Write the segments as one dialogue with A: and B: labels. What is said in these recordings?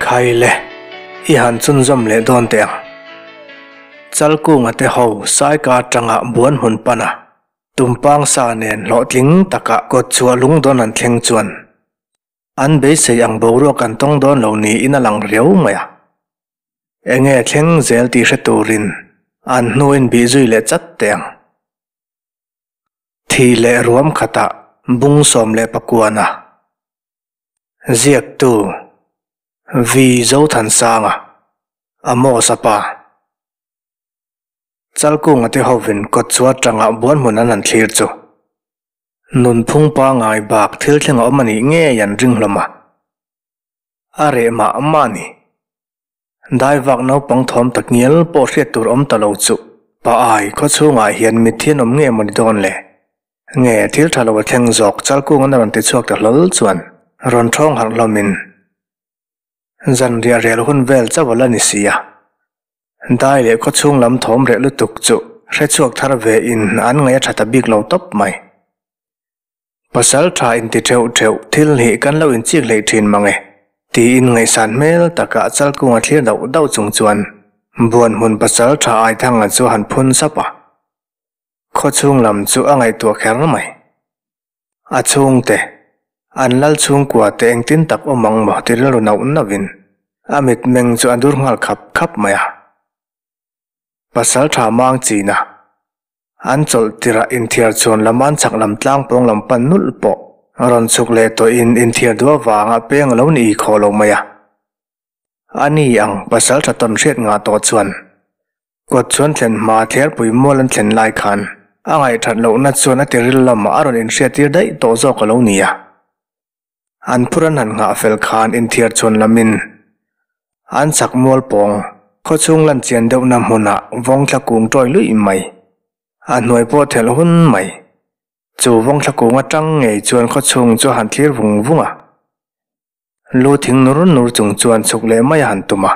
A: Khai le, i han chhunzawm leh dawn teh ang. Chalkunga te ho Saika atanga buan hmun pan a, Tumpang sa nen hlawhtling taka kawtchhuah lungdawn an thleng chuan an beisei ang boruak an tawng dawn lo niin a lang riau mai a. Enge thleng zel tih hre turin an hnuin bih zui leh chat teh ang. Thih leh ruam khatah bung 19 a ziaktu Vi Zothansanga, Amos a pa. Chalkunga te hovin kawtchhuah atanga buan hmun an han thlir chu nunphung pangai bak thil thleng a awm a nih ngei an ring hlawm a, a reh mah mah a ni. Daivak naupang thawm tak ngial pawh hriat tur awm ta lo chu pa ai khaw chhungah hian mitthi an awm nge maw ni dawn le? Nge thil tha lo a thleng zawk Chalkunga'n a rawn ti chhuak ta hlawl chuan rawn thawng harh hlawmin zanriah rel hun vel chauh a la ni si a. Dai leh khawchhung lam thawm reh lutuk chu hre chhuak thar ve in an ngaih a tha ta bik lo tawp mai. Pasal tha inti theuh theuh thil hi kan lo inchik hleih thin mang e, tiin ngaihsan hmel takah Chalkunga thlir dauh dauh chung chuan Buanhmun pasal tha Aithanga chu han phun sap a. Khawchhung lam chu a ngaihtuah kher mai. A chhungte, an lal chhungkua te engtin tak awm ang maw ti rilru nauh nauhin a mitmeng chu a dur nghal khap khap mai a. Pasal tha mang china an chawlh tirah inthiar chhuan lam an chhak lam tlang pawng lam pan nulh pawh rawn chhuk leh tawhin inthiar duh avanga peng a lo ni khawh lo mai a. A ni ang pasal tha tawn hriat ngah tawh chuan Kawt chuan thlen hma thlerpui mual an thlen lai khan a ngaihthat lohna chuan a tiril lamah a rawn inhriattir daih tawh zawk a lo ni a. An phur an han nghah fel khan inthiar chhuan lamin an chak mual pawng khawchhung lan chian deuhna hmunah vawng thla kung tawi luih mai, a hnuai pawh thelh hun mai. Chu vawng thla kung atang ngei chuan khawchhung chu a han thlir vung vung a. Lu thing nur nur chung chuan chhuk leh mai a han tum a.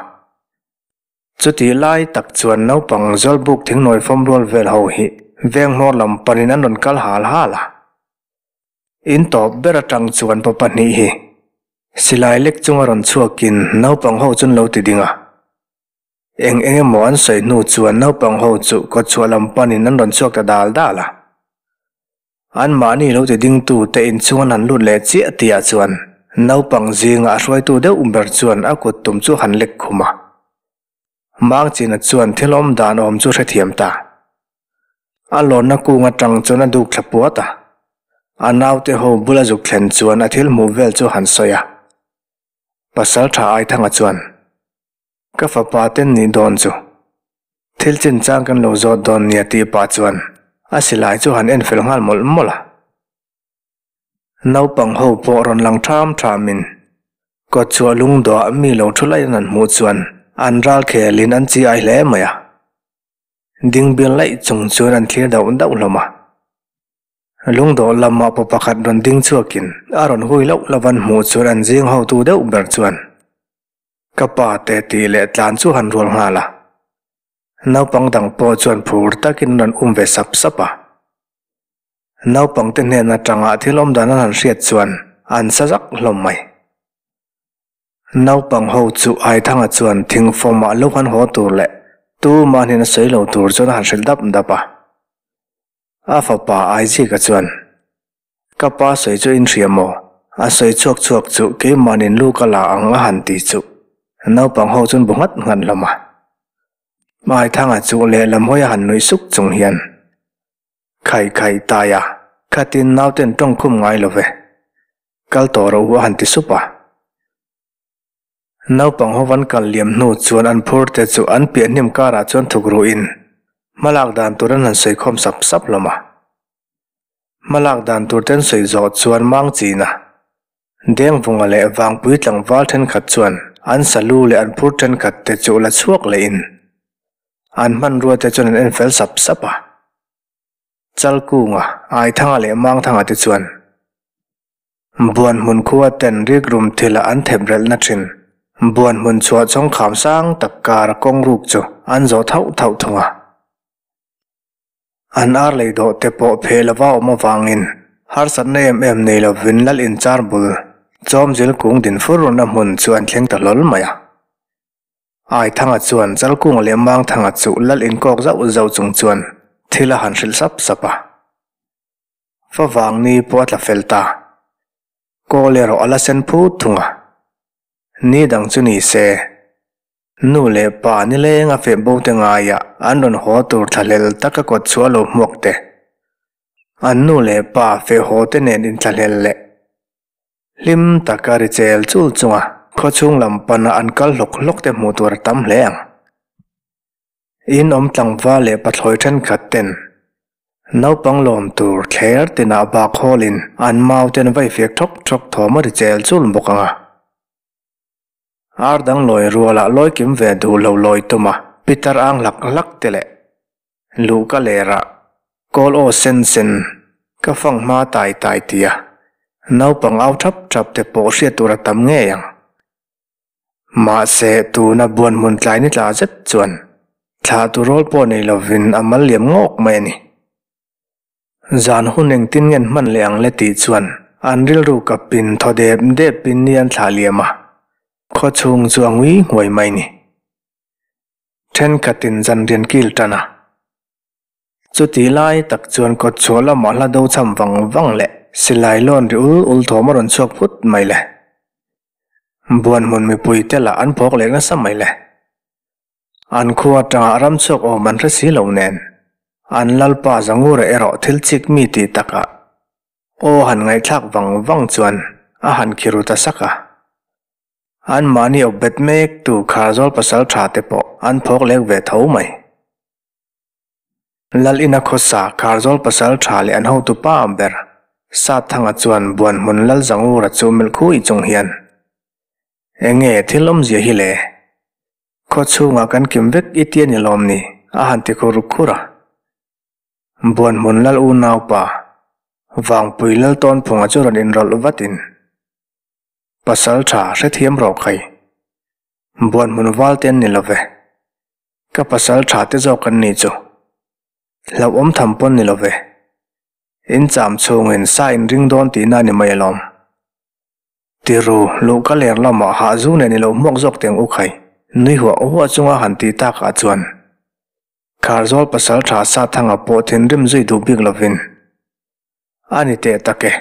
A: Chutih lai tak chuan naupang Zawlbuk thingnawi fawm rual vel ho hi veng hmawr lam panin an rawn kal hal hal a. In tawp ber atang chuan pa pahnih hi silai lek chunga rawn chhuakin naupang ho chu an lo ti ding a. Eng eng emaw an sawi hnu chuan naupang ho chu kawtchhuah lam panin an rawn chhuak ta dal dal a. Anmahni lo ti dingtu te inchhung an han lut leh chiah tihah chuan naupang zinga a hruaitu deuh ber chuan a kut tum chu han lek khum a. Mangchina chuan thil awm dan awm chu hrethiam ta. A lawnna kung atang chuan a duk thla puat a. A naute ho bula zuk thlen chuan a thil hmuh vel chu han sawi a. Pasal tha Aithanga chuan, Ka fapa ten nih dawn chu. Thil chinchang kan lo zawt dawn nia tih pah chuan a silai chu han en fel nghal mawlh mawlh a. Naupang ho pawh rawn lang tham thamin kawtchhuah lungdawhah mi lo thu laih an han hmuh chuan an ral khelin an chi ai hle mai a. Dingbial laih chung chuan an thlir dauh dauh hlawm a. Lungdawh lamah pa pakhat rawn ding chhuakin a rawn hui loh loh an hmuh chuan an zing hotu deuh ber chuan Ka pa te tih leh tlan chu han rual nghal a. Naupang dang pawh chuan phur takin an rawn um ve sap sap a. Naupang te hnen atanga thil awm dan an han hriat chuan an sa zak hlawm mai. Naupang ho chu Aithanga chuan thingfawmah lo han haw tur leh tumah hnen a sawi lo tur chuan a han hrilh dap dap a. A fapa Aizika chuan. Ka pa sawi chu inhria maw? A sawi chhuak chhuak chu keimahnin lu ka la ang a han ti chu naupang ho chuan bu nghat nghat hlawm a. Hmaithanga chu lehlam hawi a han nuih suk chung hian, Khai khai tai a, khatin nauten tawngkhum ngai lo ve. Kal tawh rawh u a han ti sup a. Naupang ho van kal liam hnu chuan an phur te chu an piah hnim karah chuan thuk ruhin hmalak dan tur an han sawi khawm sap sap hlawm a. Hmalak dan tur ten sawi zawh chuan mang china Dengvunga leh Vangpui tlangval thenkhat chuan an salu leh an phur thenkhat te chu la chhuak lehin an hmanrua te chuan an en fel sap sap a. Chalkunga, Aithanga leh Mangthanga te chuan Buanhmun khua ten rikrum thila an thep relhna thin Buanhmun chhuah chawng kham sang tak kara kawng ruk chu an zawh thauh thauh thung a. An ar lei dawh te pawh pheh lova awm avangin harsatna em em nei lovin lal inchar bul. Chawmzil kung din fur runa hmun chu an thleng ta hlawl mai a. Aithanga chuan Chalkunga leh Mangthanga chu lal inkawk zauh zauh chung chuan thil a han hrilh sap sap a. Favang ni pawh a tla fel ta. Kawl erawh a la sen phut thung a. Ni dang chu ni se, nu leh pa nileng a feh bo te ngaiah an rawn haw tur thlahlel taka kawt chhuah lo hmuak te, an nu leh pa feh haw te nen inthlahlel leh Hlim taka ri chel chul chunga khawchhung lam pana an kal hlawk hlawk te hmuh tur a tam hle ang. In awm tlangval leh pathlawi thenkhat ten naupang lawm tur thler tinah bak hawlin an mau ten vai fiak thawk thawk thawm a ri chel chul bawk ang a. Ar dang lawi rualah lawi kim ve duh lo lawi tuma pitar ang hlak hlak te leh Luhka lerah kawl aw sen sen ka fang hma tai tai tia naupang au thap thap te pawh hriat tur a tam ngei ang. Mahse tuna buan hmun tlai ni tla zet chuan thlah tu rawl pawh nei lovin a mal liam ngawk mai a ni. Zan hun engtin ngen hman leh ang le tih chuan an rilru kapin thaw dep depin ni an thlah liam a, khawchhung chu a ngui nghuai mai ni. Thenkhatin zanrian kil tan a. Chutih lai tak chuan kawtchhuah lamah hla do cham vang vang leh silai lawn ri ul ul thawm a rawn chhuak phut mai le. Buan hmun mipui te lah an phawk leh nasa mai le. An khua atanga ram chhuak awm an hre si lo nen, an lalpa Zangura erawh thil chik mi tih takah aw han ngaihthlak vang vang chuan a han khiru ta sak a. An mahni awp bet mek tu Kharzawl pasal tha te pawh an phawk lek ve tho mai. Lal ina khawsa Kharzawl pasal tha leh an hotu pa ber Satthanga chuan Buanhmun Lal Zangura chu melh khui chung hian, Enge thil awmzia hi le? Khaw chhungah kan kim vek i tia ni lawm ni? a han ti khur khur a. Buanhmun Lal unaupa Vangpui Lal Tawnphunga chu rawn inrawlh vatin, Pasal tha hrethiam rawh khai. Buan hmun val te an ni lo ve. Ka pasal tha te zawk an ni chu. Hlauhawm tham pawn ni lo ve. In cham chhungin sa in ring dawn tihna a ni mai alawm. Tiru, luhka ler lamah hahzu nen i lo hmuak zawk teng u khai. Nui huah huah chunga han tih takah chuan Kharzawl pasal tha Sathanga pawh thinrim zui duh bik lovin a ni teh tak e.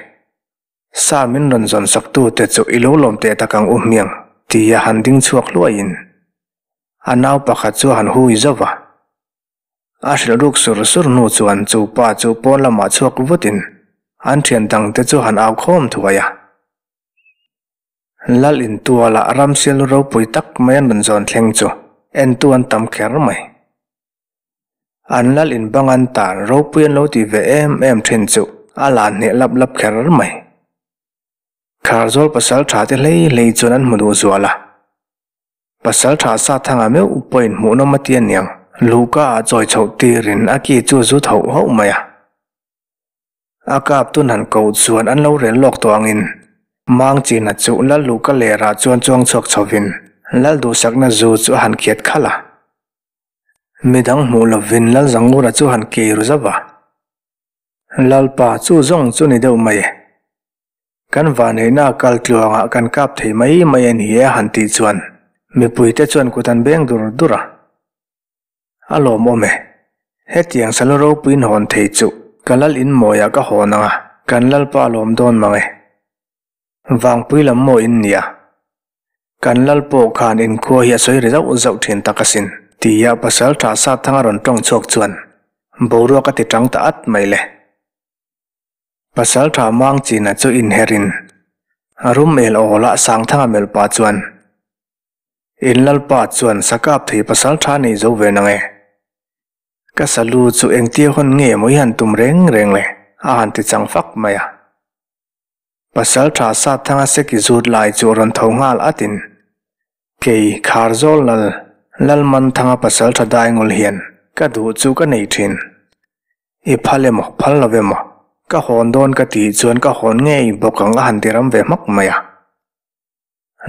A: Sa min rawn zawn sak tu te chu i lo lawm teh tak ang u hmiang, tia han ding chhuak hluaiin a nau pakhat chu a han hui zauh va. A hrilh ruk sur sur hnu chuan chu pa chu pawn lamah chhuak vutin an thian dang te chu han au khawm thuai a. Lal intualah ramsial ropui tak mai an rawn zawn thleng chu entu an tam kher mai. An lal in bang an tan ropui an lo ti ve em em thin chu a la hneh lap lap kher mai. Kharzawl pasal tha te hlei hlei chuan an hmu duh zual a. Pasal tha sa thanga meuh pawhin hmuhnawm a ti aniang. Luhka ah chawi chhoh tirin a ki chu zu thauh hauh mai a. A kap tun han koh chuan an lo rel lawk tawh angin Mang China chu Lal Luhka lerah chuan chuang chhuak chhovin Lal duhsakna zu chu a han khiat khalh a. Midang hmuh lovin Lal Zangura chu han kei ru zauh a. Lalpa chu zawng chu ni deuh mai e. Kan vanneihna kal tluangah kan kap thei mai mai a ni e a han tih chuan mipuite chuan kut an beng dur dur a. A lawmawm e. Hetiang salu ropuiin hawn thei chu ka lal in mawiah ka hawn ang a, kan Lalpa lawm dawn mang e. Vangpui lam maw in nia? Kan lal pawh khan inkhua hi a sawi ri zauh zauh thin tak asin, tia pasal tha Sathanga rawn tawng chhuak chuan boruak a ti tang ta at mai le. Pasal tha Mangchina chu inherin a rum el awl a Sangthanga melh pah chuan, In lalpa chuan sakap thei pasal tha nei zo ve nang e. Ka salu chu engtia hawn nge maw i han tum reng reng le? a han ti chang fak mai a. Pasal tha Sathanga seki zut lai chu rawn tho nghal atin, Kei Kharzawl lal, Lalmanthanga pasal tha daingul hian ka duh chu ka nei thin. I phal emaw, phal lo emaw, ka hawn dawn ka tih chuan ka hawn ngei bawk ang a han ti ram ve hmak mai a.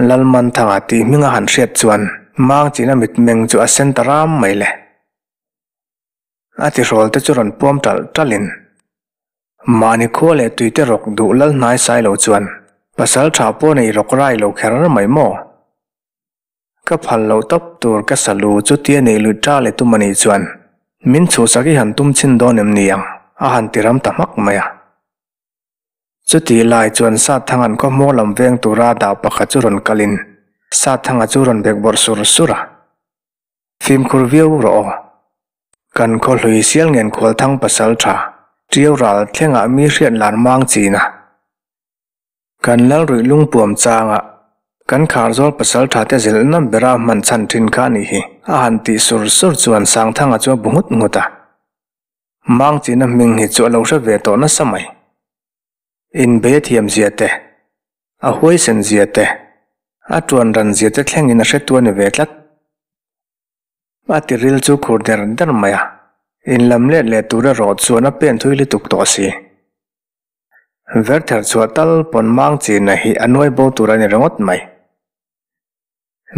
A: Lalmanthanga tih hming a han hriat chuan Mangchina mitmeng chu a sen ta ram mai le. A tihrawl te chu rawn puam ṭalh ṭalhin mahni khua leh tuite rawk duh lal hnai sai lo chuan Pasalṭha pawh nei rawk rai lo kher mai maw? Ka phal loh tawp tur ka salu chutia nei lui ṭa leh tum anih chuan min chhuhsak i han tum chhin dawn em ni ang? a han ti ram ta hmak mai a. Chutih lai chuan Sathanga'n khawhmuak lam veng tura dah pakhat chu rawn kalin Sathanga chu rawn bek bawrh sur sur a. Fimkhur viau rawh aw. Kan khaw hlui sial ngen khualthang pasal tha Ṭiau ral thlengah mi hriat lar mang chin a. Kan Lalruih lungpuam changa kan Kharzawl pasaltha te zilhna bera hman chhan thin kha a nih hi, a han tih sur sur chuan Sangthanga chu a bu nghut nghut a. Mangchina hming hi chu a lo hre ve tawh nasa mai. Inbei a thiam zia te, a huaisen zia te, a tuan ran zia te thlengin a hretu a ni ve tlat. A tiril chu khur der der mai a, inlam let leh tur erawh chuan a pen thui lutuk tawh si. Verther chhuah tal pawn mang china hi a nuai bo tur a ni ringawt mai.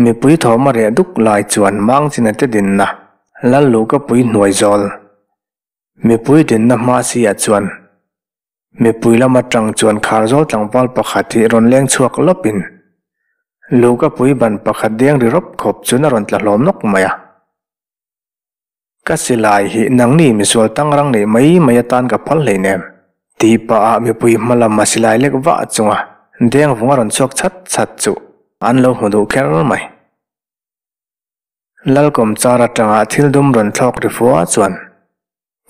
A: Mipui thawm a reh duk lai chuan mang china te dinna lal luh ka pui hnuai zawl. Mipui dinna hma si ah chuan mipui lam atang chuan khar zawl tlangval pakhat hi rawn leng chhuak lawp in luh ka pui ban pakhat deng ri rawp khawp chuan a rawn tla hlawm nawk mai a. Ka silai hi nangni misual tangrang neih mai mai atan ka phal hleinem, tih pah ah mipui hma lam a silai lek vah chunga deng vung a rawn chhuak chhat chhat chu an lo hmu duh kher mai. Lalkawm char atanga thil dum rawn thlawk ri fua chuan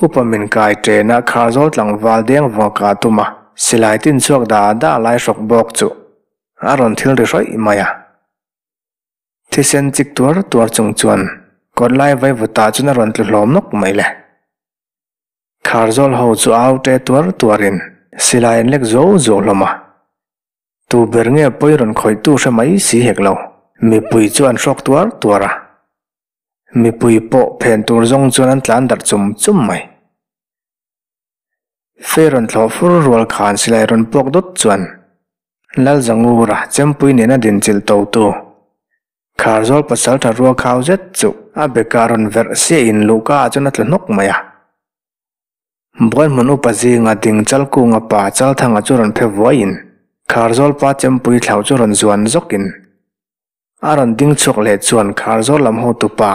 A: upa min kai ṭena Kharzawl tlangval deng vung a kah tum a silai tin chhuak da da lai hrawk bawk chu a rawn thil ri hrawih mai a. Thisen chik tuar tuar chung chuan kawt lai vaivutah chuan a rawn tlu hlawm nawk mai le. Kharzawl ho chu au ṭe tuar tuarin silai an lek zuau zuau hlawm a. Tu ber nge pawi rawn khawihtu hre mai si hek lo, mipui chu an hrawk tuar tuar a. Mipui pawh phen tur zawng chuan an tlan darh chum chum mai. Fei rawn thlawh fur rual khan silai rawn puak dawt chuan Lalzangura chempui nena dinchilh totu Kharzawl pasaltha rua khau zet chu a beka rawn verh siahin luhka ah chuan a tla hnawk mai a. Buaihmun upa zinga ding Chalkunga pa Chalthanga chu rawn phe vuaiin Kharzawl pa chempui thlauh chu rawn zuan zawkin A rawn ding chhuak leh chuan Kharzawl lam hotupa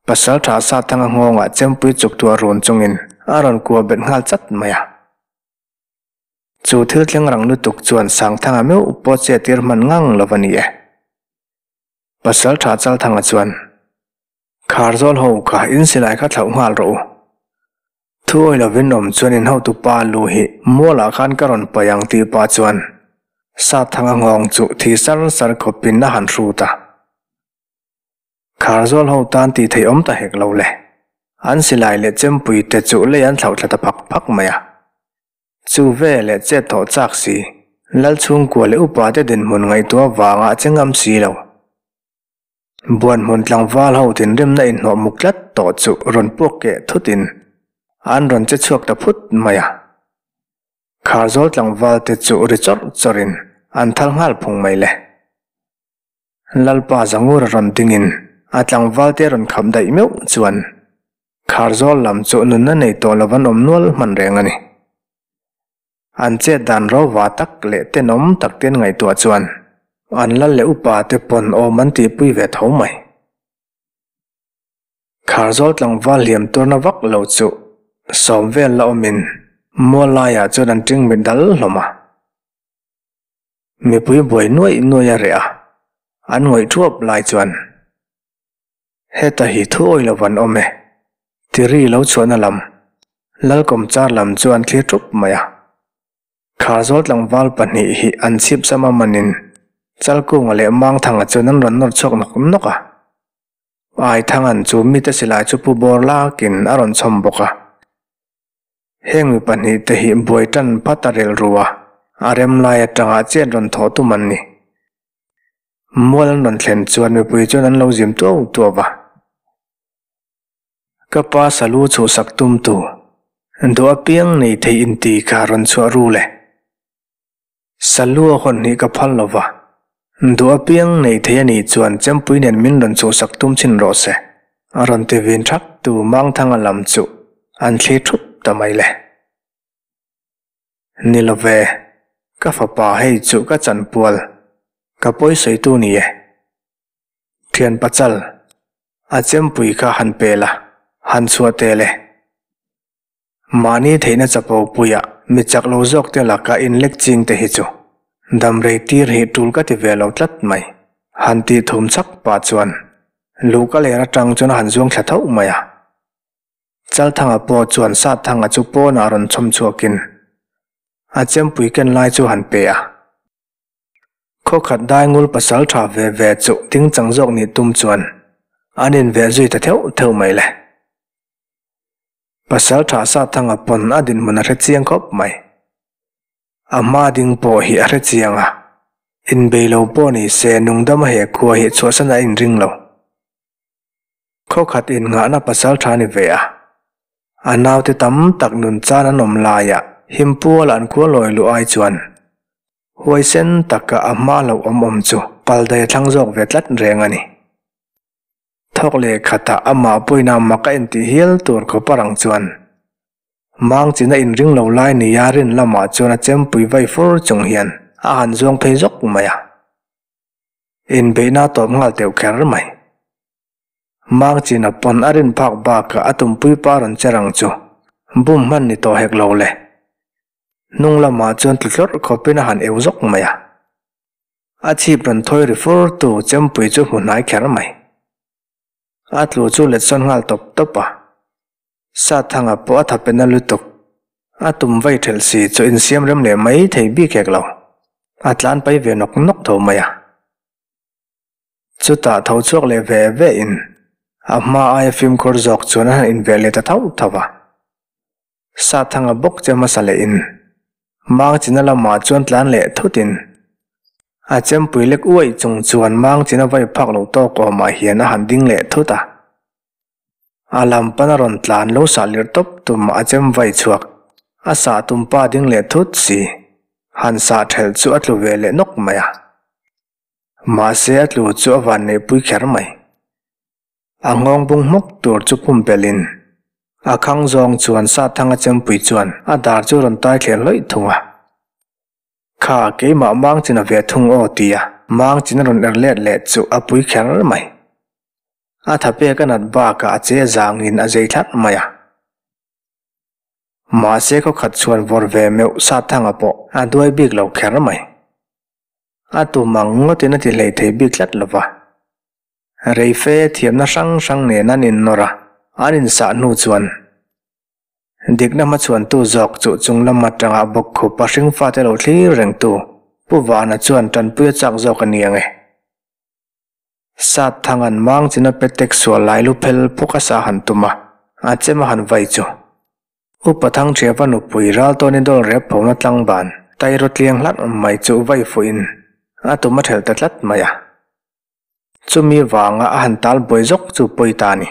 A: Pasaltha Sathanga nghawngah chempui chuktuah run chungin a rawn kuah bet nghal chat mai a. Chu thil thleng rang lutuk chuan Sangthanga meuh pawh che tir hman ngang lo a ni e. Pasaltha Chalthanga chuan, Kharzawl ho kha in silai kha thlauh nghal rawh u. Thu awi lovin awm chuan in hotupa lu hi mualah khan ka rawn paih ang tih pah chuan Sathanga nghawng chu thi sar sar khawpin a han hrut a. Kharzawl ho tan tih theih awm ta hek lo le. An silai leh chempui te chu lei an thlauh thla ta phak phak mai a. Chu ve leh chet thawh chak si, Lalchhungkua leh upa te dinhmun ngaihtuah vangah a che ngam si lo. Buanhmun tlangval ho thinrimna inhnawh muk tlat tawh chu rawn puak keh thutin an rawn che chhuak ta phut mai a. Kharzawl tlangval te chu ri chawrh chawrhin an thal nghal phung mai le. Lalpa Zangura rawn dingin a tlangval te rawn khap daih meuh chuan Kharzawl lam chu nunna nei tawh lo an awm nual hman reng a ni. An chet dan rova tak leh tenawm tak te an ngaihtuah chuan an lal leh upa te pawn awm an tihpui ve tho mai. Kharzawl tlangval hliam tuarna vak lo chu sawm vel la awmin mual laiah chuan an ṭing mit dal hlawm a. Mipui buai nuaih nuaih a reh a, an ngawih ṭhuap lai chuan Heta hi thu awi lo van awm e. Tiri lo chhuahna lam, Lalkawmchar lam chu an thlir thup mai a. Kharzawl tlangval pahnih hi an chhip sam a manin Chalkunga leh Mangthanga chuan an rawn nawr chhuak nawk nawk a. Aithangan chu mite silai chu pu bawr lakin a rawn chhawm bawk a. Heng mi pahnih te hi buai tan phat a rilru a, a rem lai atanga chet rawn thawh tum an ni. Mual an rawn thlen chuan mipui chuan an lo zim tuau tuau va. Ka pa salu chhuhsak tumtu, duh apiang nei thei inti kha rawn chhuah ru le. Salu a hawn hnih ka phal lo va, duh apiang nei thei a nih chuan chempui nen min rawn chhuhsak tum chhin rawh se, a rawn ti vin thak tu Mangthanga lam chu an thlir thup ta mai le. Ni lo ve. Ka fapa hei chu ka chanpual, ka pawisawitu ni e. Thian pachal, a chempui kha han pe la, han chhuah tel e. Mahni theihna chapo puia mi chak lo zawk te laka inlek ching te hi chu damrei tir hi tul ka ti ve lo tlat mai. Han tih thum chak pah chuan luhka ler atang chuan a han zuang thla tho mai a. Chalthanga pawh chuan Satthanga chu pawnah rawn chhawm chhuakin a chempui ken lai chu han pe a. Khawkhat daingul pasal tha ve ve chu dingchang zawk nih tum chuan an invelh zui ta theuh theuh mai le. Pasal tha Satthanga pawn a dinhmun a hre chiang khawp mai. A hma ding pawh hi a hre chiang a, inbei lo pawh ni se nungdama he khua hi chhuahsan a inring lo. Khawkhat innghahna pasal tha ni ve a, a naute tam tak nun chan an awm laia himpuala an khua lawi luh ai chuan huaisen taka a hma lo awm awm chu paldai a thlang zawk ve tlat reng a ni. Thawk leh khatah amah pawina mak a intih hial tur khawp a rang chuan Mangchina inring lo lai nia rin lamah chuan a chempui vai fur chung hian a han zuang phei zawk mai a. Inbeihna a tawp nghal teuh kher mai. Mangchina pawn a rin phak bakah a tumpui pa rawn che rang chu bum hman ni tawh hek lo le. Hnung lamah chuan tlu hlawrh khawpin a han eu zawk mai a. A chhip rawn thawi ri fur tu chempui chu hmu hnai kher mai. A tlu chu let sawn nghal tawp tawp a. Sathanga pawh a tha pena lutuk. A tum vai thelh si chu insiam rem leh mai thei bik hek lo. A tlan pai ve nawk nawk tho mai a. Chutah tho chhuak leh ve ve in a hma aia fimkhur zawk chuan a han invelh leh ta thauh thauh a. Sathanga bawk che hmasa leh in Mangchina lamah chuan tlan leh thut in a chempui lek uaih chung chuan Mangchina vai phak lo tawk awmah hian a han ding leh thut a. A lam pan a rawn tlan lo sah lirh tawp tum a chem vai chhuak. A sah tum pa ding leh thut si. Han sah thelh chu a tlu ve leh nawk mai a. Mahse a tlu chu a van neihpui kher mai. A nghawng bung hmawk tur chu pumpelh in a khang zawng chuan Sathanga chempui chuan a dar chu rawn tai thler hlawih thung a. Kha keimah Mangchina ve thung aw tia Mangchina rawn er let leh chu a pui kher mai. A tha pek a nat bakah a che zangin a zei thlarh mai a. Mahse khawkhat chhuan vawr ve meuh Sathanga pawh a duai bik lo kher mai. A tum ang ngawtin a ti hlei thei bik tlat lo va. Reife thiamna hrang hrang nen an innawr a, an insah hnu chuan dikna hmachhuantu zawk chu chung lam atanga bawkkhup a hringfate lo thlir rengtu Pu Vana chuan tanpui a chak zawk a ni ang e. Sat thang an mang chin a petek sual lai lu phel phawk a sa han tum a, a chem a han vai chu. Upa Thangṭhiava nupui Raltawni dawl rep phona tlangban Tairawtliang hlarh mai chu vai fuh in a tum a ṭhelh ta tlat mai a. Chumi vanga a han tal buai zawk chu pawi ta a ni.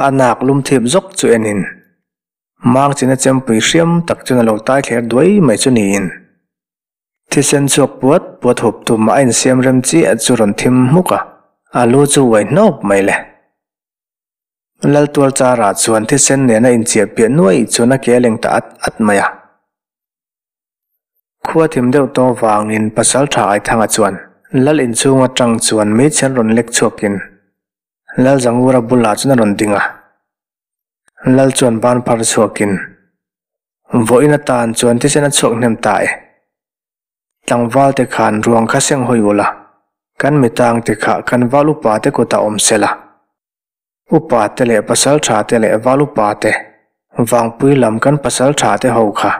A: A nak lum thip zawk chu en in mang chin a chempui hriam tak chuan a lo tai thler duai mai chu niin. Thisen chhuak puat puat hup tum a insiam rem chiah chu rawn thim hmuk a, a lu chu uai hnawp mai le. Laltual Chara chuan thisen nena inchiah piah nuaih chuan a ke a leng ta at at mai a. Khua thim deuh tawh vangin Pasaltha Aithanga chuan Lal inchhung atang chuan meichher rawn lek chhuakin Lalzangura bulah chuan a rawn ding a. Lal chuan ban phar chhuakin Vawiin atan chuan thisen a chhuak hnem ta e. Tlangval te khan ruang kha seng hawi ula, kan mitang te kha kan val upa te kutah awm se la. Upa te leh pasal tha te leh val upa te, vangpui lam kan pasal tha te ho kha.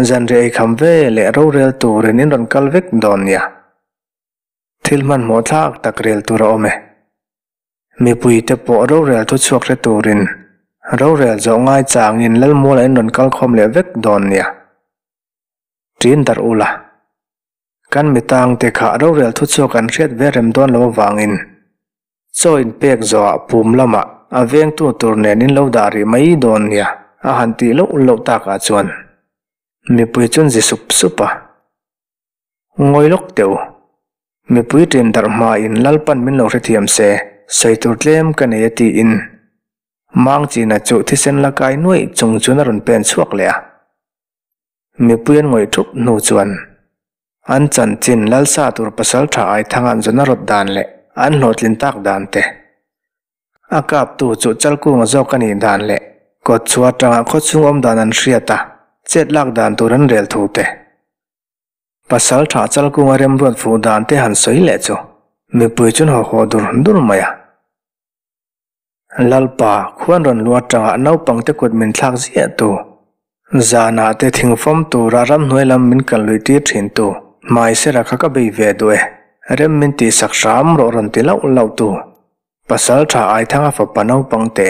A: Zanriah ei kham ve leh rorel turin in rawn kal vek dawn nia. Thil hmanhmawh thlak tak rel tur a awm e. Mipuite pawh rorel thu chhuak hre turin rorel zawh ngai changin Lalmuala in rawn kal khawm leh vek dawn nia. Ṭin darh ula. Kan mitangte kha rorel thu chhuak an hriat ve rem dawn lo avangin chaw inpek zawhah pum lamah a vengtu tur nen in lo dah rih mai dawn nia a han tih loh loh takah chuan mipui chuan zi sup sup a. Ngawi lawk teh u. Mipui ṭin darh hmain Lalpan min lo hrethiam se, sawi tur tlem ka nei a tiin Mangchina chu thisen la kai nuaih chung chuan a rawn pen chhuak leh a. Mipui an ngawih thup hnu chuan an chanchin lalsa tur pasaltha Aithanga'n zawn a rawt dan leh an hlawhtlin tak dan te, a kaptu chu Chalkunga zawk a nih dan leh kawtchhuah atanga khawchhung awm dan an hriat a, chet lak dan tur an rel thu te. Pasaltha Chalkunga remruat fuh dan te han sawi leh chu mipui chuan haw haw dur dur mai a. Lalpa, khuan rawn luh atanga naupangte kut min thlak ziah tu, zanah te thingfawm tura ramhnuai lam min kal luih tir thin tu, hmaisera kha ka bei ve duh e, rem min tihsak hram rawh rawn ti lauh lauh tu, Pasaltha Aithanga fapa naupangte,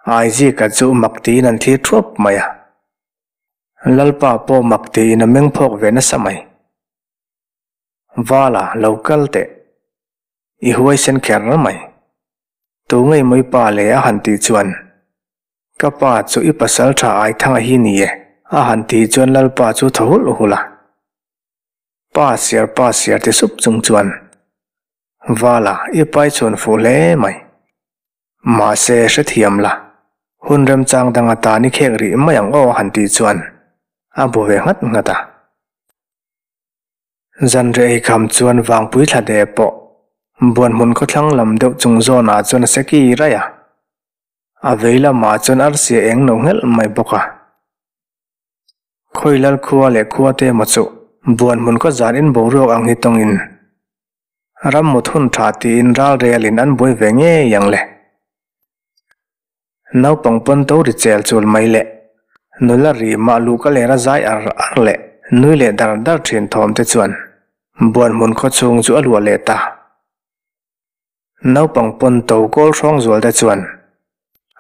A: Aizika chu mak tiin an thlir thuap mai a. Lalpa pawh mak tiin a meng phawk ve nasa mai. Vala, lo kal teh. I huaisen kher mai. Tu ngei mawi pa le a han tih chuan, Ka pa chu i pasal tha Aithanga hi ni e, a han tih chuan Lalpa chu thaw hulh hulh a. Pa siar pa siar ti sup chung chuan, Vala, i pai chhun fuh hle mai. Mahse, hrethiam la, hun remchang dang atan i khek rih mai ang aw a han tih chuan a bu ve nghat nghat a. Zanriah ei kham chuan vangpui thla de pawh buanhmun khawthlang lam deuh chung zawnah chuan a se ki raih a. A vei lamah chuan arsi a eng no nghelh mai bawk a. Khawilal khua leh khua te emaw chu buanhmun khaw zan in boruak ang hi tawngin ram mut hun tha tiin ral relin an buai ve ngei ang le. Naupang pawn to ri chel chul mai leh nula ri mah luh ka lera zai ar ar leh nui leh dar dar thin thawm te chuan buanhmun khaw chhung chu a luah leh ta. Naupang pawn to kawl hrawng zual te chuan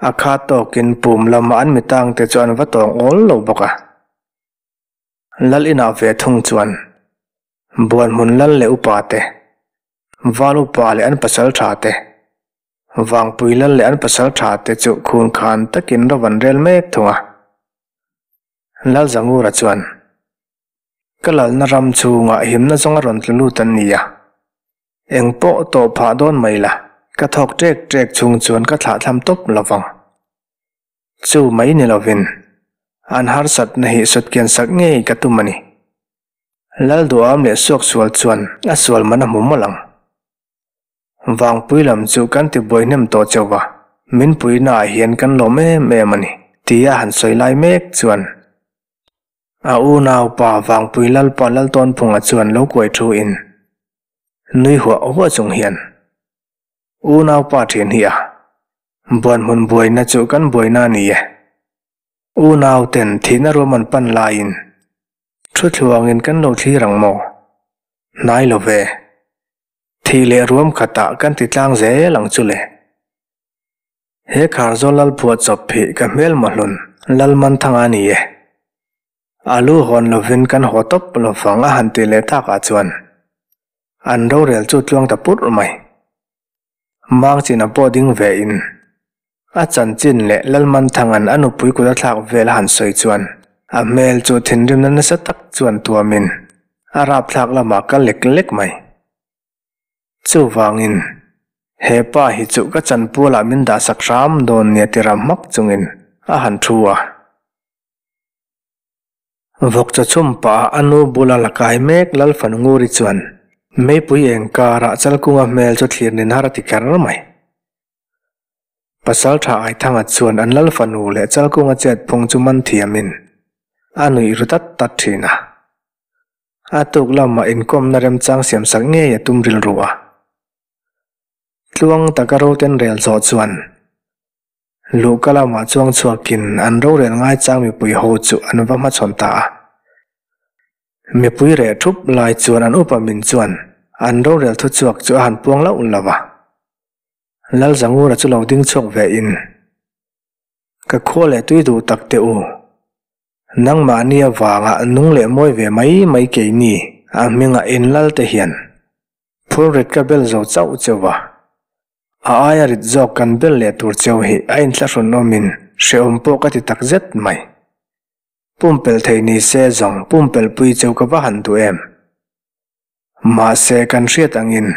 A: a kha tawkin pum lama an mitang te chu an va tawng awl lo bawk a. Lal inah ve thung chuan buanhmun lal leh upa te, val upa leh an pasal tha te, Vangpui lal leh an pasal tha te chu khun khan takin ro an rel mek thung a. Lalzangura chuan, Ka lalna ram chhungah himna zawng a rawn tlu lut an ni a, eng pawh tawh phah dawn mai la, ka thawk ṭek ṭek chhung chuan ka thlahthlam tawp lo vang. Chu mai ni lovin, an harsatna hi sutkian sak ngei ka tum a ni. Lalduham leh Suaksual chuan a sual man a hmu mawlh ang. Vangpui lam chu kan ti buai hnem tawh chauh va, min puihnaah hian kan lawm em em a ni, tia han sawi lai mek chuan a unaupa Vangpui Lalpa Laltawnphunga chuan lo kuai thu in nui huah huah chung hian unaupa thian hi a buanhmun buaina chu kan buaina a ni e, unauten thihna ruam an pan laiin thu thluangin kan lo thlir ang maw? Hnai lo ve. Thih leh ruam khatah kan ti tlang zel ang chu le. He Kharzawl lal phuah chawp hi ka hmel mahlun Lalmanthanga a ni e. A lu hawn lovin kan haw tawp lovang a han ti leh takah chuan an rorel chu tluang ta purh mai. Mangchina pawh ding ve in a chanchin leh Lalmanthanga'n a nupui kut a thlak vel a han sawi chuan a hmel chu thinrimna nasa tak chuan tuamin a rapthlak lamah ka lek lek mai. Chuvangin, he pa hi chu ka chanpualah min dahsak hram dawn nia ti ram hmak chungin a han thu a. Vawkchaw chhum pah a nu bula la kai mek Lalfannguri chuan meipui eng karah Chalkunga hmel chu thlir nen har a ti kher mai. Pasaltha Aithanga chuan an Lalfanu leh Chalkunga chet phung chu man thiamin a nuih ru tat tat thin a. A tuk lamah inkawmna remchang siamsak ngei a tum rilru a. Tluang taka roten rel zawh chuan Luhka lamah chuang chhuakin an rorel ngaichang mipui ho chu an va hmachhawn ta a. Mipui reh thup lai chuan an upa min chuan an rorel thuchhuak chu a han puang lauh lo va. Lalzangura chu lo ding chhuak ve in, Ka khua leh tui duh tak teh u. Nangmahni avanga nung leh mawi ve mai mai keini a hmingah in lal te hian phurrit ka bel zo chauh cheu va. A aia rit zawk kan bel leh tur cheu hi a inthlahrun awmin hrehawm pawh ka ti tak zet mai. Pumpelh thei ni se zawng pumpelh pui cheu ka va han duh em. Mahse kan hriat angin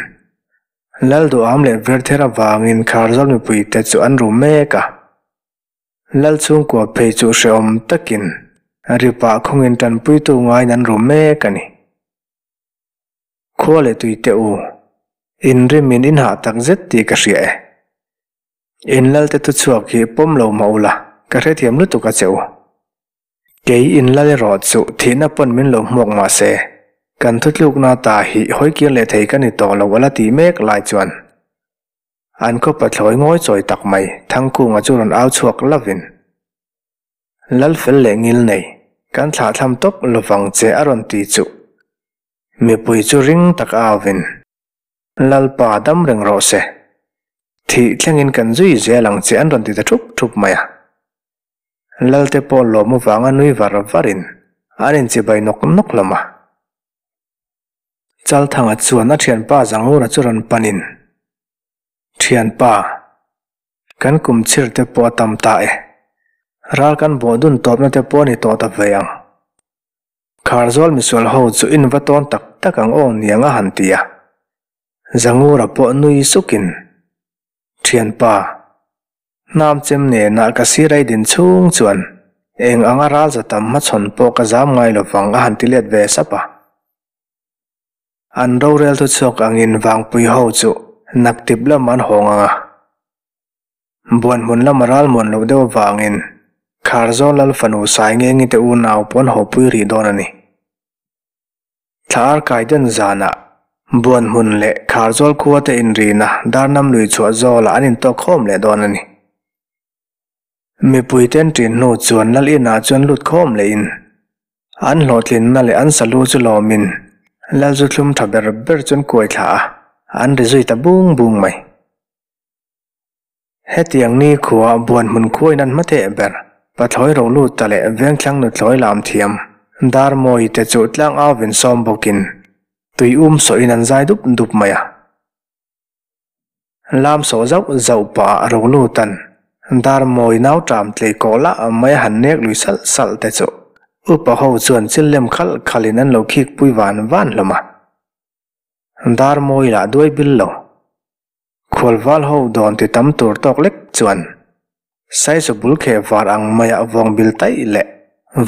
A: Lalduham leh Verther avangin Kharzawl mipuite chu an ru mek a. Lal chhungkua phei chu hrehawm takin. Ripah khawngin tanpuitu ngaiin an rum mek a ni. Khua leh tui teh u, in rimin in hah tak zet tih ka hria e. In lalte thuchhuak hi pawm lo mah ula, ka hrethiam lutuk a che u. Kei in lal erawh chu thihna pawn min lo hmuak mah se, kan thutlukna ta hi hawikir leh thei ka ni tawh lo a la tih mek lai chuan an khaw pathlawi ngawi chawi tak mai Thangkunga chu rawn au chhuak lovin, Lal fel leh ngil nei, kan thlahthlam tawp lovang che a rawn ti chuh. Mipui chu ring tak a auvin, Lalpa dam reng rawh se. Thih thlengin kan zui zel ang che an rawn ti ta thup thup mai a. Lalte pawh lawm avanga nui var varin an inchibai nawk nawk hlawm a. Chalthanga chuan a thianpa Zangura chu rawn panin, Thianpa, kan kum chhir te pawh a tam ta e. Ral kan bawh dun tawpna te pawh a ni tawh ta ve ang. Kharzawl misual ho chu in va tawn tak tak ang aw niang a han ti a. Zangura pawh nui sukin, Thianpa, hnam chem nena ka sirai din chhung chuan eng anga ral za tam hmachhawn pawh ka zam ngai lovang a han ti let ve sap a. An rorel thu chhuak angin Vangpui ho chu naktip lam an hawng ang a. Buanhmun lama ral muan loh deuh avangin Kharzawl Lal fanu Saingengi te unau pawh an hawpui rih dawn a ni. Thla ar kai den zanah Buanhmun leh Kharzawl khua te inrina Darnam lui chhuah zawlah an intawk khawm leh dawn a ni. Mipui ten ṭin hnu chuan Lal inah chuan lut khawm lehin an hlawhtlinna leh an salu chu lawmin Lal zu thlum ṭha ber ber chuan kuai thla a, an ri zui ta bung bung mai. Hetiang ni khua Buanhmun khuain an hmatheh ber, Pathlawi Roluta leh Vengthlang nuthlawi lam thiam, Darmawi te chu tlang auvin sawm bawkin tui um sawhin an zai dup dup mai a. Lam sawh zauh zauh pah Roluta'n Darmawi nau ṭam tlei kawh lah mai a han nek lui salh salh te chu upa ho chuan chil lem khalh khalhin an lo khik pui van van hlawm a. Darmawi lah duai bil lo. Khualval ho dawn ti tam tur tawk lek chuan Saisu bul kheh var ang maiah vawng bil taih leh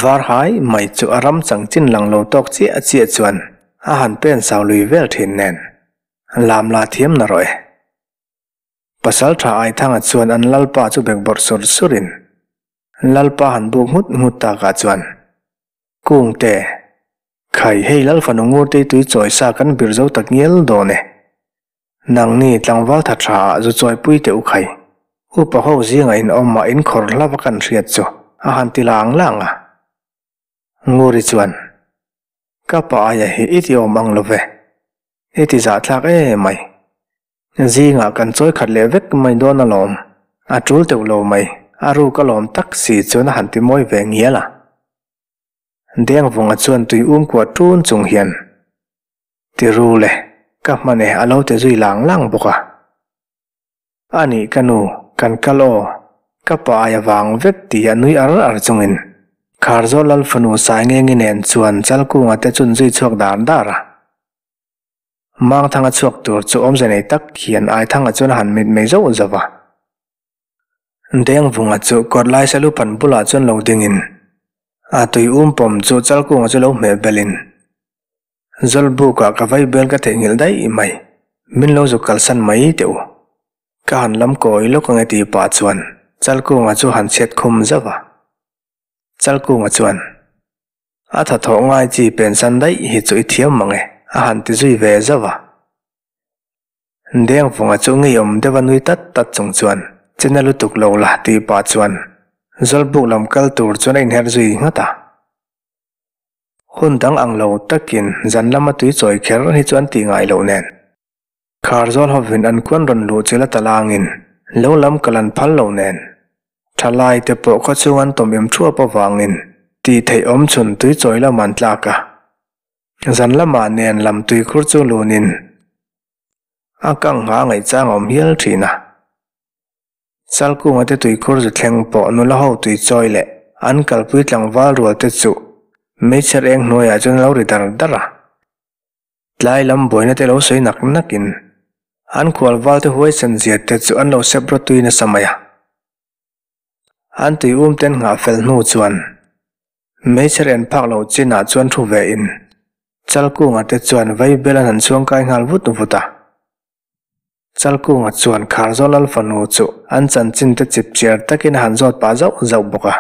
A: var hai mai chu a ram chang chin lang lo tawk chiah chiah chuan a han pen sau lui vel thin nen lam la thiam na rawh e. Pasaltha Aithanga chuan an Lalpa chu bekbawrh sur surin Lalpa han buk nghut nghut takah chuan Kungte, khai hei Lal fanu Ngurtei tui chawi sa kan bir zo tak ngial dawn e. Nangni tlangval tha tha ah zu chawipui teh u khai. Upa ho zinga in awm ah in khawr hlava kan hriat chu a han ti lang lang a. Nguri chuan, Ka pa aia hi i ti awm ang lo ve. I ti zahthlak e mai. Zingah kan chawi khat leh vek mai dawn alawm. A tul teuh lo mai, a ruk alawm tak si chuan a han ti mawi ve ngial a. Dengvunga chuan tui um kuah tun chung hian, Ti ru le, ka hman e a lo ti zui lang lang bawk a. A nih ka nu, kan kal aw, ka pa aia vang vek ti a nui ar ar chungin Kharzawl Lal fanu Saingengi nen chuan Chalkunga te chun zui chhuak dar dar a. Mangthanga chhuak tur chu awmze nei tak hian Aithanga chuan a han mit mei zauh zauh a. Dengvunga chu kawt lai Salupan bulah chuan lo dingin a tui um pawm chu Chalkunga chu lo hmeh belin Zawlbukah ka vaibel ka theihnghilh daih mai, min lo zuk kalsan mai teh u. Ka han lam kawi lawk ange tih pah chuan Chalkunga chu han chhiat khum zauh a. Chalkunga chuan, A tha thawh ngai chi pensan daih hi chu i thiam mang e, a han ti zui ve zauh a. Dengvunga chu ngeiawm deuh a nui tat tat chung chuan, Chena lutuk lo la tih pah chuan Zawlbuk lam kal tur chuan a inher zui nghat a. Hun dang ang lo takin zan lama tui chawi kher hi chu an tih ngai loh nen. Kharzawl hovin an kuan rawn luh chil a talangin lo lam kal an phal lo nen. Thalai te pawh khaw chung an tawm im thuap avangin tih theih awm chhun tui chawi lam an tlak a. Zan lamah nen lam tui khur chu lunin a kang ngha ngaihchang a awm hial thin a. Chalkunga te tuikhur zu thleng pawh nula ho tui chawi leh an kalpui tlangval rual te chu meichher eng hnuaiah chuan a lo ri dar dar a. Tlai lam buaina te lo sawi nak nakin an khualval te huaisen zia te chu an lo sep rawtui nasa mai a. An tui um ten nghah fel hnu chuan. Meichher en phak loh chinah chuan thu ve in Chalkunga te chuan vaibel an han chhuangkai nghal vut vut a. Chalkunga chuan Kharzawl Lal fanu chu an chanchin te chip chiar takin a han zawt pah zauh zauh bawk a.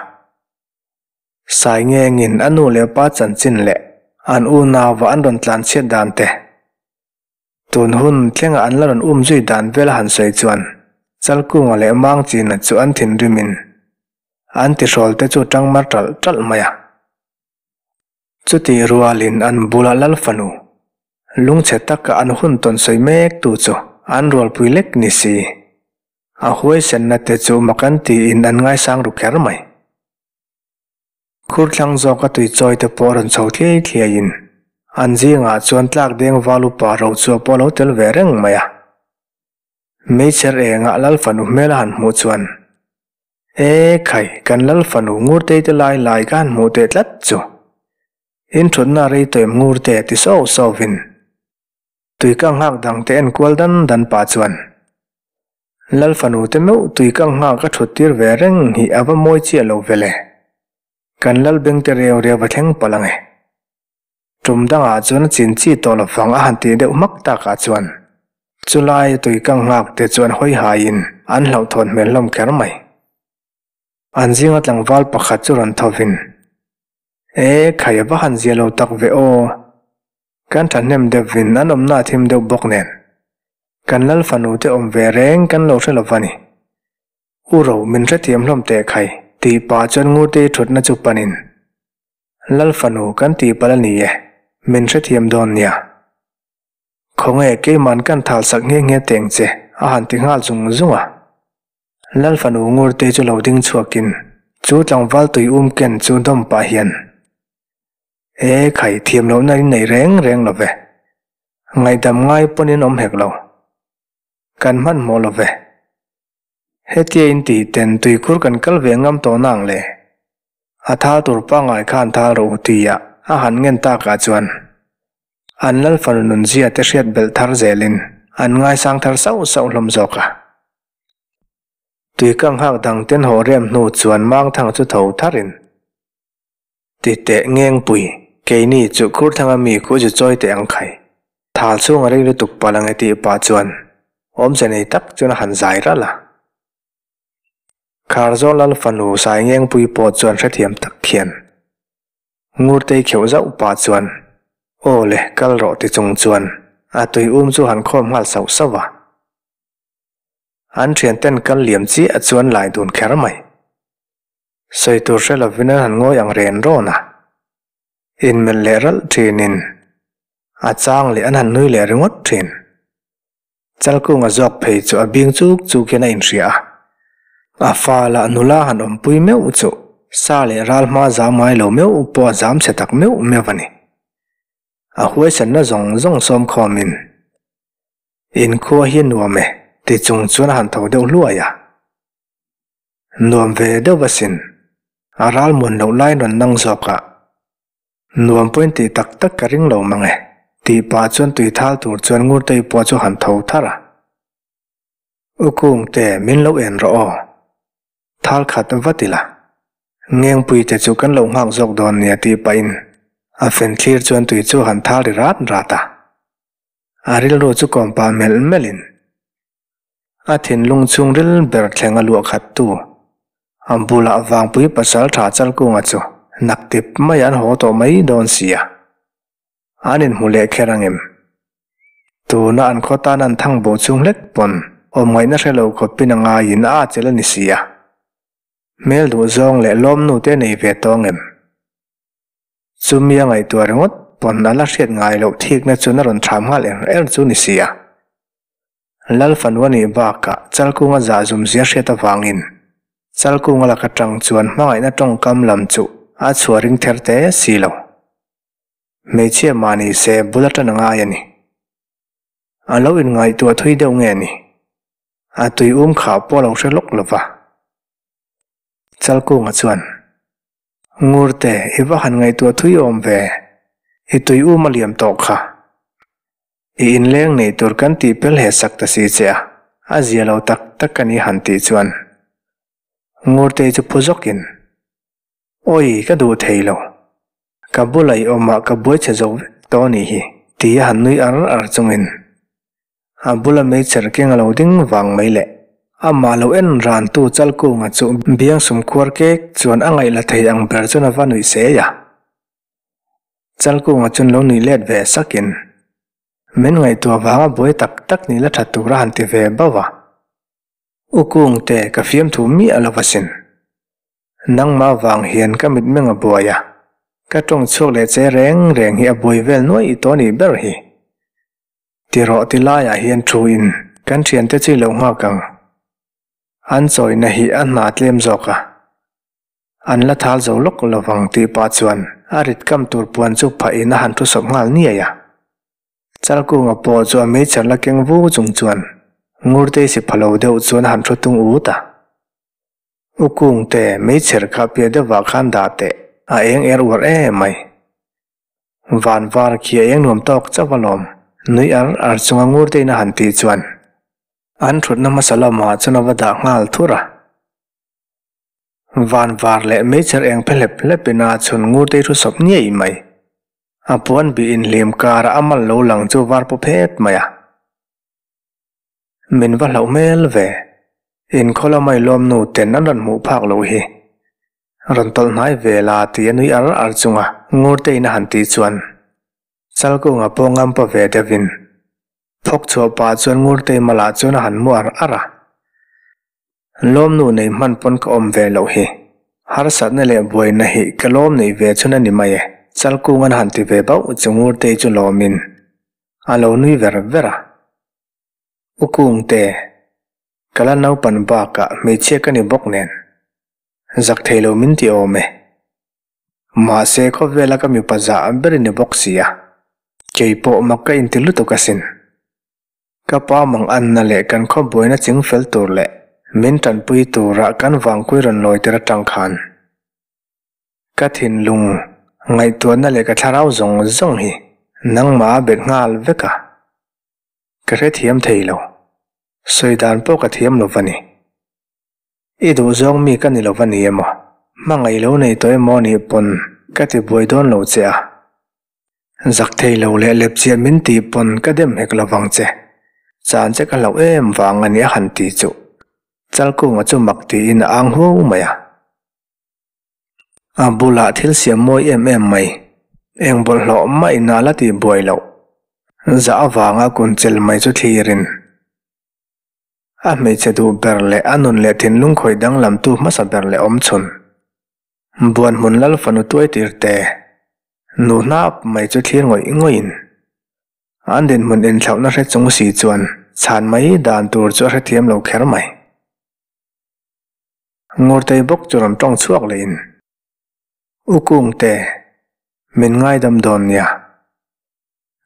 A: Sai ngengin a nu leh pa chanchin leh an unauva an rawn tlan chhiat dan te, tun hun thlenga an la rawn um zui dan vel a han sawi chuan Chalkunga leh Mangchina chu an thinrimin an tihrawl te chu tang mar ṭalh ṭalh mai a. Chutih rualin an bulah Lal fanu, lungchhe taka an hun tawn sawi mek tu chu an rualpui lek ni si. A huaisenna te chu mak an tiin an ngaisang ru kher mai. Khurthlang zawka tui chawi te pawh rawn chho thliai thliaiin an zingah chuan tlak deng val upa rochua pawh a lo tel ve reng mai a. Hmeichher engah Lal fanu hmel a han hmuh chuan, E khai, kan Lal fanu Ngurtei te lai lai ka han hmuh teh tlat chu. In thutna rei tawim Ngurte ti sauh sauhvin tui ka nghak dang te en kual dan dan pah chuan, Lal fanu te meuh tui ka nghak a thut tir ve reng hi a va mawi chiah lo ve le. Kan Lal beng te reu reu va thleng palh ang e. Tum dangah chuan a chin chi tawh lo vang a han tih deuh hmak takah chuan chulai tui kang nghak te chuan hawi haiin an hlauhthawn hmel hlawm kher mai. An zinga tlangval pakhat chu rawn thovin, E, khai a va han zia lo tak ve aw. Kan thahnem deuhvin an awmna a thim deuh bawk nen. Kan lal fanu te awm ve reng kan lo hre lo va ni. U ro min hrethiam hlawm teh khai tih pah chuan Ngurtei thutna chu panin Lal fanu kan tih palh a ni e, min hrethiam dawn nia. Khawnge keiman kan thal sak nghe nghe teng che a han ti nghal zung zung a. Lal fanu Ngurte chu lo ding chhuakin chu tlangval tui um ken chu dawm pah hian, E khai thiam lohna in nei reng reng lo ve. Ngaihdam ngai pawn in awm hek lo. Kan hmanhmawh lo ve. Hetia in tih ten tuikhur kan kal ve ngam tawh nang le? A thal tur pangngai khan thal rawh u tia a han ngen takah chuan an lal fanu nunzia te hriat belh thar zelin an ngaisang thar sauh sauh hlawm zawk a. Tuikang nghak dang ten haw rem hnu chuan Mangthang chu tho tharin Ti teh Ngengpui, keini chu Khurthanga mi khu zu chawi teh ang khai. Thal chhung a rei lutuk palh ang e tih pah chuan awmze nei tak chuan a han zai ralh a. Kharzawl Lal fanu Sai Ngengpui pawh chuan hrethiam tak khian Ngurtei kheuh zauh pah chuan Aw le, kal rawh ti chung chuan a tui um chu han khawm nghal sauh sauh a. An thianten kal liam chiah chuan lai dun kher mai. Sawi tur hre lovin an han ngawi ang ren rawn a, inmelh leh ralh thinin a chang leh an han nui leh ringawt thin. Chalkunga zawk phei chu a bing chuk chuk hian a inhria a, a fa lah nula han awmpui meuh chu sa leh ral hma zam ngai lo meuh pawh a zam chhe tak meuh meuh a ni. A huaisanna zawng zawng sawm khawmin inkhua hi a nuam e ti chung chuan a han tho deuh hluai a. Nuam ve deuh asin, a ral muan loh lai rawn nang zawk a. Nuam pawhin tih tak tak ka ring lo mang e, tih pah chuan tui thal tur chuan Ngurtei pawh chu han tho thar a. U Kungte, min lo en rawh aw. Thal khat vat ila. Ngengpui te chu kan lo nghak zawk dawn nia tih pahin a fen thlir chuan tui chu han thal ri rat rat a. A rilru chu kawm pah melh melhin. A thinlung chhungril ber thleng a luah khat tu. A bulah Vangpui pasal tha Chalkunga chu naktip mai an haw tawh mai dawn sia. An inhmu leh kher ang em? Tuna an khaw tan an thang bo chung hlek pawn awm ngaihna hre lo khawpin a ngaiin a chelh a ni sia. Hmel duh zawng leh lawmnu te nei ve tawh ang em? Chumi a ngaihtuah ringawt pawn a la hriat ngai loh thikna chuan a rawn thlam nghal er er chu ni sia. Lal fanu a nih bakah Chalkunga zah zum zia hriat avangin Chalkunga lak atang chuan hmangaihna tawngkam lam chu a chhuah ring ther te si lo. Hmeichhia mah ni se bul atan a ngai a ni. A lo inngaihtuah thui deuh nge ni? A tui um khah pawh a lo hre lawk lo va. Chalkunga chuan, Ngurte, i va han ngaihtuah thui awm ve, i tui um a liam tawh kha. I inleng nei tur kan tih pel he sak ta si che a, a zia lo tak tak a ni han tih chuan Ngurtei chu phu zawkin, Awi, ka duh thei lo. Ka bula i awm ah ka buai chhe zo vek tawh a nih hi, ti a han nui ar ar chungin a bula meichher keng a lo ding vang mai le. Amah lo en ran tu Chalkunga chu biang sum khuar kek chuan a ngaih la thei ang ber chuan a va nuih sei a. Chalkunga chuan lo nuih let ve sakin, Min ngaihtuah vanga buai tak tak nih la that tur a han ti ve bauh a. U Kungte, ka fiamthu miah lo asin. Nangmah vang hian ka mitmeng a buai a, ka tawng chhuak leh che reng reng hi a buai vel nuaih tawh anih ber hi. Ti rawh ti laiah hian thu in kan thiante chu i lo nghak ang. An chawina hi a hna tlem zawk a, an la thal zo lawk lovang tih pah chuan a rit kam tur puan chu phah in a han thu sawp nghal niai a. Chalkunga pawh chu a meichher la keng vu chung chuan Ngurtei si pha lo deuh chuan a han thu tung ut a. U Kungte, meichher kha piah deuhvah khan dah teh, a eng er uar em mai. Van var khi a eng nuam tawk chauh alawm, nui ar ar chunga Ngurtein a han tih chuan an thutna hmasa lamah chuan a va dah nghal thur a. Van var leh meichher eng phe hlep hlepin a chhun Ngurtei thu sawp ngei mai. A puan bih inhlim karah a mal lo lang chu var paw phet mai a. Min va hlauh hmel ve. Inkhaw lama i lawm nu ten an rawn hmuh phak loh hi. Rawn tawlh hnai ve la ti a nui ar ar chunga Ngurtein a han tih chuan Chalkunga pawh ngampa ve deuhin phawk chhuah pah chuan Ngurtei malah chuan a han mu ar ar a. Lawm nu nei hman pawn ka awm ve loh hi. Harsatna leh buaina hi ka lawm neih ve chhun a ni mai e. Chalkunga'n a han ti ve bauh chu Ngurtei chu lawmin a lo nui ver ver a. U Kungte, ka la naupan bakah hmeichhia ka ni bawk nen, zak thei lo min ti awm e. Mahse khawvela ka mipa zah ber i ni bawk si a, kei pawh mak ka inti lutuk asin. Ka pa mang anna leh kan khaw buaina ching fel tur leh min tanpui tura kan vangkui rawn lawi tir atang khan ka thinlung ngaihtuahna leh ka thlarau zawng zawng hi nangmah a bet nghal vek a. Ka hrethiam thei lo. Sawi dan pawh ka thiam lo va ni. I duhzawng mi ka ni lo va ni emaw, hmangaih lo nei tawh emaw nih pawn ka ti buai dawn lo che a. Zak thei lo leh lepchiah min tih pawn ka dem hek lo vang che. Chan che ka hlauh em vang a ni a han ti chuh. Chalkunga chu mak tiin a ang huau mai a. A bulah thil siam mawi em em mai, eng bawlhhlawh mah in a la tih buai loh. Zah avanga kun chel mai chu thlirin a hmeichhe duh ber leh a nun leh thinlung khawih danglamtu hmasa ber leh awm chhun. Buan hmun lal fanu tuai tir te, nu hnap mai chu thlir ngawih ngawih in an dinhmun inthlauhna hre chung si chuan chhan mai dan tur chu a hrethiam lo kher mai. Ngurtei bawk chu rawn tawng chhuak leh in, U Kungte, min ngaidam dawn nia.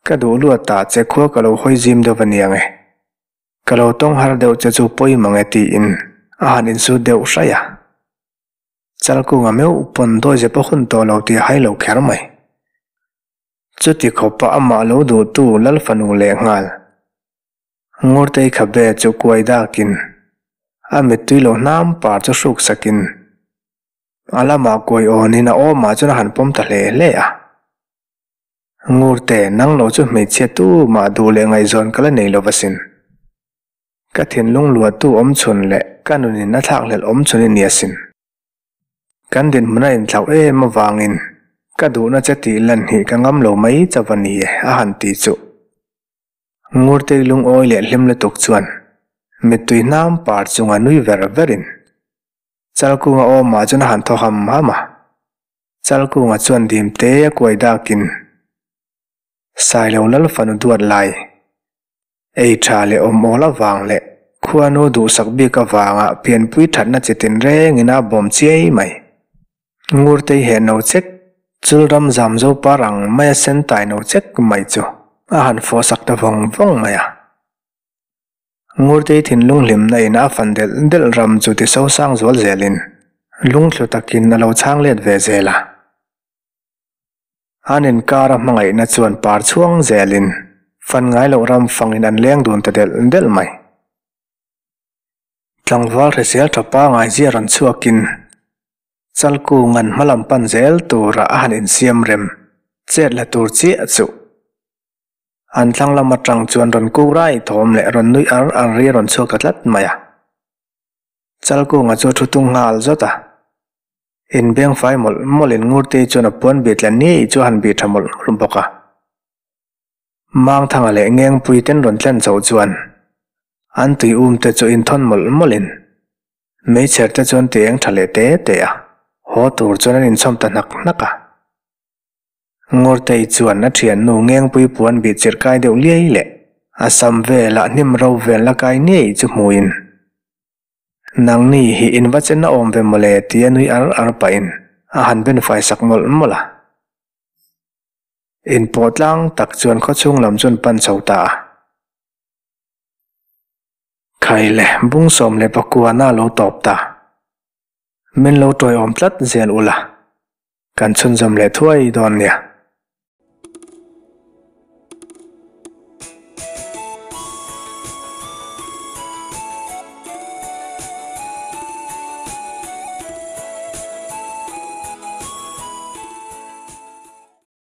A: Ka duh luat ta che khua ka lo hawi zim deuh a niang e. Ka lo tawng har deuh che chu pawi mang e tiin a han insut deuh hraih a. Chalkunga meuh pawn dawi zep a hun tawh lo tih a hai lo kher mai. Chuti khawpa amah lo duhtu Lal fanu lehnghal. Ngurtei khabe chu kuai dakin a mittui lo hnam par chu hruk sakin a lamah kuai awnin a awmah chuan a han pawm ta hle hle a. Ngurte, nang lo chu hmeichhia tu mah duh leh ngaihzawn ka la nei lo asin. Ka thinlung luahtu awm chhun leh ka nunin a thlakhlelh awm chhun i ni asin. Kan dinhmun a inthlauh em avangin ka duhna che tih lan hi ka ngam lo mai chauh a ni e a han ti chuh. Ngurtei lungawi leh hlim lutuk chuan mittui hnam par chunga nui ver verin Chalkunga awmah chuan a han thaw ham ham a. Chalkunga chuan dim te a kuai dakin Sailo lal fanu duat lai ei tha leh awm awl avang leh khuanu duhsak bik avanga pianpui thatna chi tinrengin a bawm chiai mai. Ngurtei he no chek, chul ram zam zo par ang mai a sen tai no chek mai chu a han fawh sak ta vawng vawng mai a. Ngurtei thinlung hlimna in a fan delh delh ram chu ti sosang zual zelin lungthlu takin a lo chhang let ve zel a. An inkar a hmangaihna chuan par chhuang zelin fan ngai loh ram fangin an leng dun ta delh delh mai. Tlangval hrisel tha pangai zia rawn chhuakin. Chalkunga'n hmalam pan zel tura a han insiam rem chet la tur chiah chu. An thlang lam atang chuan rawn kuk rai thawm leh rawn nui ar ar ri a rawn chhuak ta tlat mai a. Chalkunga chu a thu tung nghal zawt a. Inbeng fai mawlh mawlhin Ngurtei chuan a puan bih tla niai chu a han bih tha mawlh mawlh bawk a. Mangthanga leh Ngengpui ten rawn tlen chhoh chuan an tui um te chu inthawn mawlh mawlhin meichher te chuan ti eng tha leh te te a, haw tur chuan an inchhawm ta hnak hnak a. Ngurtei chuan a thiannu Ngengpui puan bih chirh kai deuh liai leh a sam velah hnim ro vel la kai ngei chu hmuin Nangni hi in va chen a awm ve mawle tia nui ar ar pahin a han ben fai sak mawlh mawlh a. Inpawh tlang tak chuan khawchhung lam chuan pan chho ta a. Khai le bung 19 na lo tawp ta. Min lo tawiawm tlat zel ula, kan chhunzawm leh thuai dawn nia.